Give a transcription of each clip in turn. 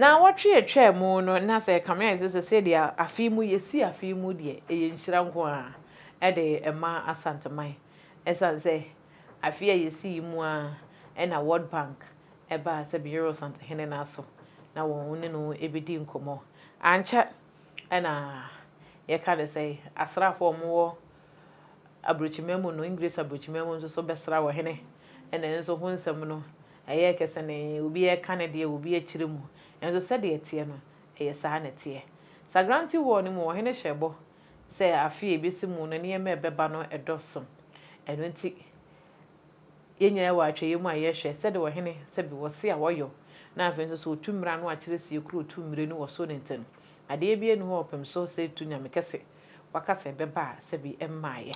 Nnawɔtwe a ɛtwaa mu no, na sɛ ɛkame ayɛ sɛ sɛsɛɛ deɛ afe mu yɛsi afe mu deɛ, ɛyɛ nhyira nko ara ɛde ɛma Asanteman. Ɛsiane sɛ afe a yɛsi yi mu ara ɛna World Bank ɛbaa sɛ Beyoro Asantehene no aso na wɔn ne no ɛbɛdi nkɔmmɔ. Ankyɛ ɛna yɛka no sɛ asraafoɔ a wɔwɔ aburokyiman mu no, English aburokyiman mu nso so bɛsra ɔhene, ɛna ɛno nso ho nsɛm no ɛyɛɛ kɛse ne obi ɛka ne deɛ obi akyerɛ mu. Nanso sɛdeɛ ɛteɛ no, ɛyɛ saa na ɛteɛ. Sagranti War no mu, ɔhene hyɛɛ bɔ sɛ afe a ɛbɛsi mu no nneɛma a ɛbɛba no ɛdɔso. Ɛno nti, yɛn nyinaa wɔ atwɛeɛ mu a yɛrehwɛ sɛdeɛ ɔhene sɛbi wɔse a wɔyɔ, na afei nso so ɔtu mmara no akyerɛ sie kuro ɔtu mmire no wɔ so no nti no, adeɛ biara nni hɔ a ɔpem so sɛ ɛtu Nyame kɛse waka sɛ ɛbɛba a sɛbi ɛmmaeɛ.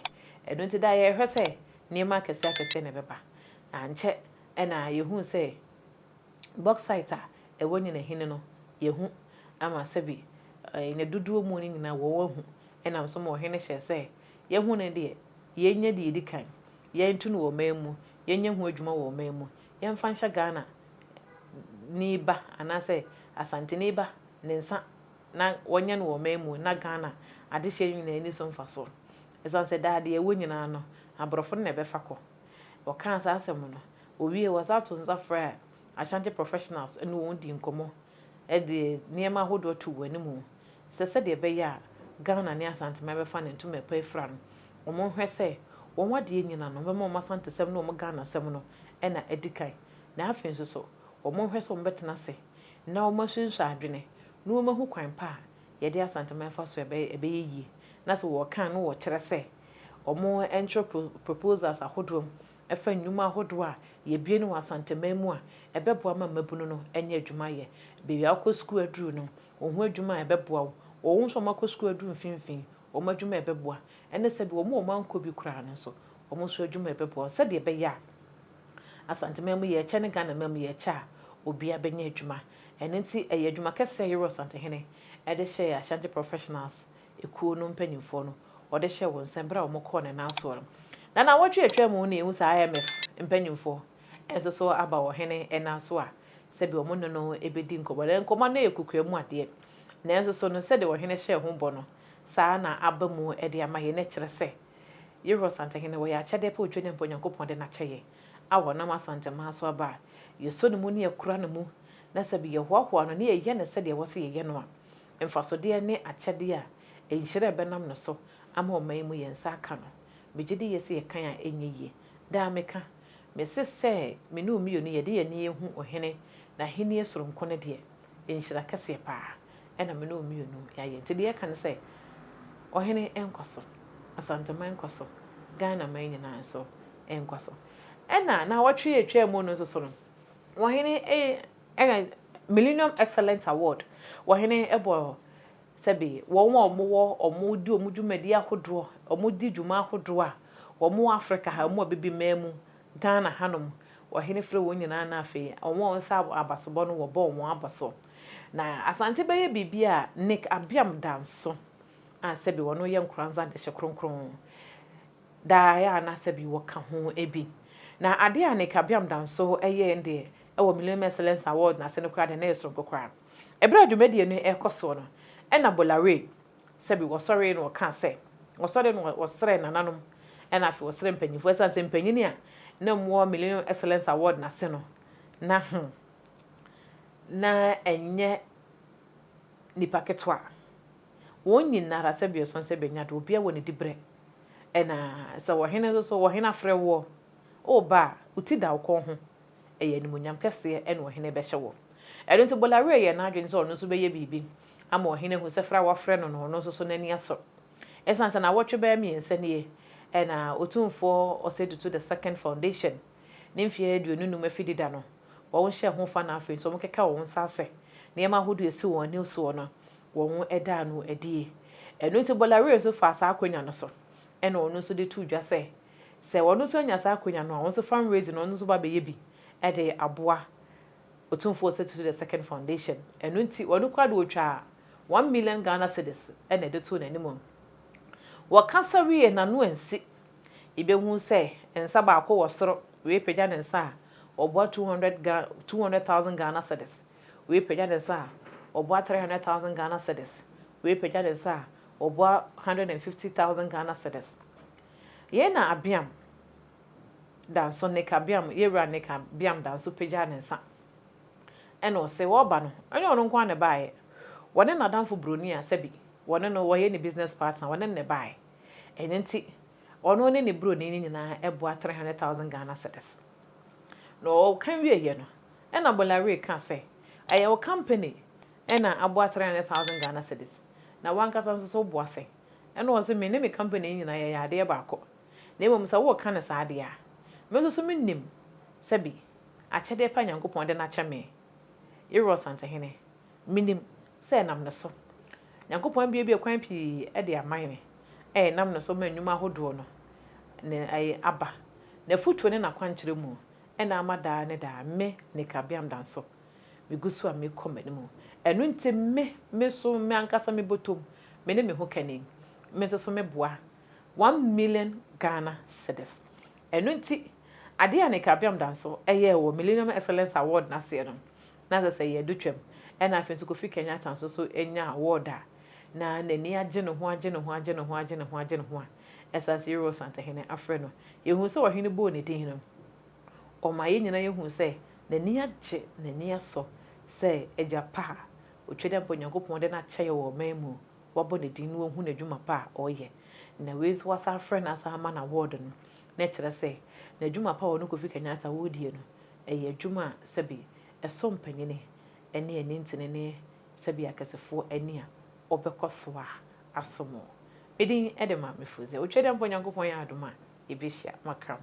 Ɛno nti daa yɛrehwɛ sɛ nneɛma akɛseɛ akɛseɛ na ɛbɛba. Na ankyɛ ɛna yɛhuu sɛ bauxite a ɛwɔ Nyinahini no yɛhu ama sɛbi ne dodoɔ mu no nyinaa wɔn ahu, ɛnam so ma ɔhene hyɛɛ sɛ yɛhu no deɛ yɛnyɛ deɛ ɛdi kan, yɛnto no wɔ ɔman mu, yɛnyɛ ho adwuma wɔ ɔman mu, yɛmfa nhyɛ Ghana ni ba anaasɛ Asanteni ba ne nsa na wɔnyɛ no wɔ ɔman mu na Ghana adehyeɛ nyinaa ani so mfasoɔ. Ɛsiane sɛ daa deɛ ɛwɔ nyinaa no, aborɔfo no na ɛbɛfa kɔ. Wɔkaa saa asɛm no, wɔwie wɔsan to nsa frɛɛ Ashanti professionals ne wɔn dii nkɔmmɔ de nneɛma ahodoɔ too wɔn anim sɛ sɛdeɛ ɛbɛyɛ a Ghana ne Asanteman bɛfa ne ntoma pa afira no, wɔnhwɛ sɛ wɔn adeɛ nyina no, wɔbɛma wɔn Asantesɛm ne wɔn Ghanasɛm no na adi kan. Na afei nso so, wɔnhwɛ sɛ wɔbɛtena ase na wɔasuasua adwene na wɔahu kwan pa a yɛde Asanteman fa so a ɛbɛyɛ yie. Na sɛ wɔka a na wɔkyerɛ sɛ wɔntwerɛ proposals ahodoɔ ɛfa nnwuma ahodoɔ a yɛbue no wɔ Asanteman mu a ɛbɛboa ma mmabunu no anya adwuma ayɛ. Baabi a wokɔ sukuu aduru no, wɔn ho adwuma a ɛbɛboa wo. Wɔn nso a wɔakɔ sukuu aduru mfimfini, wɔn adwuma a ɛbɛboa. Ɛne sɛbi wɔn a wɔankɔ bi koraa no nso, wɔn nso adwuma a ɛbɛboa wo. Sɛdeɛ ɛbɛyɛ a Asanteman mu yɛkyɛ ne Ghanaman mu yɛkyɛ a, obiara bɛnya adwuma. Ɛno nti ɛyɛ adwuma kɛseɛ a Yɛwura Asantehene de hyɛɛ Ashanti Professionals ekuo no mpanimfoɔ no, wɔde hyɛɛ wɔn nsa berɛ a wɔkɔɔ ne nan soɔ no. Na nnawɔtwe a atwa mu na yɛhu sɛ IMF mpanimfoɔ nso so aba ɔhene nan so a sɛbi wɔn ne no bɛdi nkɔmmɔ. Na nkɔmmɔ no yɛ kokoa mu adeɛ. Nanso so no, sɛdeɛ ɔhene hyɛɛ ho bɔ no, saa na aba mu de ama yɛn. Na ɛkyerɛ sɛ Yɛwura Asantehene, wɔyɛ akyɛdeɛ pa a Otwa Nyankopɔn Nyankopɔn de no akyɛ yɛn a wɔnam Asanteman so aba a yɛsɔ ne mu ne yɛkora ne mu na sɛbi yɛhoahoa no ne yɛyɛ no sɛdeɛ ɛwɔ sɛ yɛyɛ no a, mfasodeɛ ne akyɛdeɛ a nhyira a ɛbɛnam no so ama ɔman yi mu yɛn nsa aka no. Megye di yɛ sɛ yɛkan a ɛnyɛ yie. Daa meka, mese sɛ me ne wo mmienu yɛde yɛn ani ahu ɔhene n'ahennie soronko no deɛ, nhyira kɛseɛ paa ɛna me ne wo mmienu yɛayɛ. Nti deɛ yɛka ne sɛ, ɔhene nkɔ so, Asanteman nkɔ so, Ghana man nyinaa nso nkɔ so. Ɛna nnawɔtwe a ɛtwaa mu no nso so no, ɔhene ɛna Millennium Excellence Award, ɔhene bɔ sɛbe wɔn a wɔwɔ wɔn di wɔn dwumadi ahodoɔ, wɔn di dwuma ahodoɔ a wɔn wɔ Africa ha, wɔn wɔ Abibiman mu, Ghana hanom, ɔhene frɛ wɔn nyinaa na afei wɔn a wɔnsa abasobɔ no wɔbɔ wɔn abaso. Na Asante bɛyɛ biribi a Nick Abiam Danso a sɛbe wɔn yɛ Nkoranza Adehye Kronkron daa yɛ a na sɛbe wɔka ho bi. Na adeɛ a Nick Abiam Danso yɛɛ deɛ ɛwɔ Millennium Excellence Award n'ase no koraa deɛ na ɛyɛ soronko koraa. Ɛberɛ a dwumadie no ɛrekɔ soɔ no, ɛna Bolare sɛbi wɔsɔre na wɔkaa sɛ, wɔsɔre na wɔsrɛ nananom, ɛna afei wɔsrɛ mpanyinfoɔ, ɛsiane sɛ mpanyini a na wɔwɔ Millennium Excellence Award n'ase no, na na ɛnyɛ nipa ketewa. Wɔn nyinara sɛbi ɔsɔn sɛ bɛnya do, obiara wɔ ne dibrɛ. Ɛna sɛ ɔhene nso so, ɔhene afrɛ woɔ, ɔreba a, wo ti da wo kɔn ho. Ɛyɛ animuonyam kɛseɛ ɛna ɔhene bɛhyɛ wɔ. Ɛno nti Bolare yɛ n'adwene sɛ ɔno nso bɛyɛ biribi ama ɔhene ahu sɛ frɛ a wɔafrɛ no no, ɔno nso so n'ani asɔ. Ɛsiane sɛ nnawɔtwe bɛyɛ 3 nie ɛna Otumfoɔ Osei Tutu the Second Foundation ne mfeɛ 25 afidi da no, wɔn hyɛɛ ho fa na afei nso wɔkeka wɔn nsa ase nneɛma ahodoɔ esi wɔn ani soɔ no, wɔn daa no adie. Ɛno nti Bolare nso faa saa akonnwa no so ɛna ɔno nso de too dwa sɛ sɛ ɔno nso anya saa akonnwa no a, ɔno nso fundraising no ɔno nso ba bɛyɛ bi de aboa Otumfoɔ Osei Tutu the Second Foundation. Ɛno nti ɔno koraa de otwaa 1 million Ghana cedis ɛna ɛde too n'anim. Wɔkasa wie n'ano ansi. Yɛbɛhu sɛ nsa baako wɔ soro, wei pagya ne nsa a ɔboa 200,000 Ghana cedis. Wei pagya ne nsa a, ɔboa 300,000 Ghana cedis. Wei pagya ne nsa a, ɔboa 150,000 Ghana cedis. Yei na Abiam Danso, Nick Abiam, Yɛwura Nick Abiam Danso pagyaa ne nsa. Ɛna ɔse wɔreba no, ɛnyɛ ɔno nko ara na ɛbaeɛ. Wɔne n'adamfo buroni a sɛbi wɔne no wɔyɛ ne business partner, wɔne no na ɛbaeɛ. Ɛno nti, ɔno ne ne buroni no nyinaa boa 300,000 Ghana cedis. Na ɔka wieeɛ no, ɛna Bola kaa sɛ, ɛyɛ wo company ɛna aboa 300,000 Ghana cedis. Na wankasa nso so woboa sɛn? Ɛna ɔse me ne me company nyinaa yɛyɛ adeɛ baako. Na mmom sɛ wɔreka no saa adeɛ a, me nso so menim sɛbi akyɛdeɛ pa Nyankopɔn de no akyɛ me. Yɛwura Ɔsantehene, menim sɛ ɛnam ne so. Nyankopɔn abuebue kwan pii de ama yɛn a ɛnam ne so ma nnwuma ahodoɔ no ne ɛyɛ aba. N'afotuo ne n'akwankyerɛ mu ɛna ama daa ne daa me Nick Abiam Danso megu so a mekɔ m'anim. Ɛno nti me so me ankasa me bɔtɔm, me ne me ho kani, me nso so meboa 1 million Ghana cedis. Ɛno nti adeɛ a Nick Abiam Danso ɛyɛɛ wɔ Millennium Excellence Award n'aseɛ no, na sɛ yɛdo twam. Ɛna afei nso Kofi Kenyatta nso so anya award a na n'ani agye ne ho, agye ne ho, agye ne ho, agye ne ho, agye ne ho a ɛsan sɛ Yɛwura Ɔsantehene afrɛ no. Yɛhu sɛ ɔhene bɔɔ ne din no, ɔma yɛn nyinaa yɛhu sɛ n'ani agye, n'ani asɔ sɛ agya pa a otwa dɛ mpo Nyankopɔn de no akyɛ yɛ wɔ ɔman mu, wabɔ ne din na wahu n'adwuma pa a ɔreyɛ. Na wei nso wasa afrɛ no asa ama no award no, na ɛkyerɛ sɛ n'adwuma pa a ɔno Kofi Kenyatta wɔredie no, ɛyɛ adwuma a sɛbi ɛsɔ mpanyini ne ani ntene ne sɛbi akɛsefoɔ ani a ɔbɛkɔ so a asom. Medin ɛde ma Mefuze. Otwa dɛ mpo Nyankopɔn yɛ adom a yɛbɛhyia makram.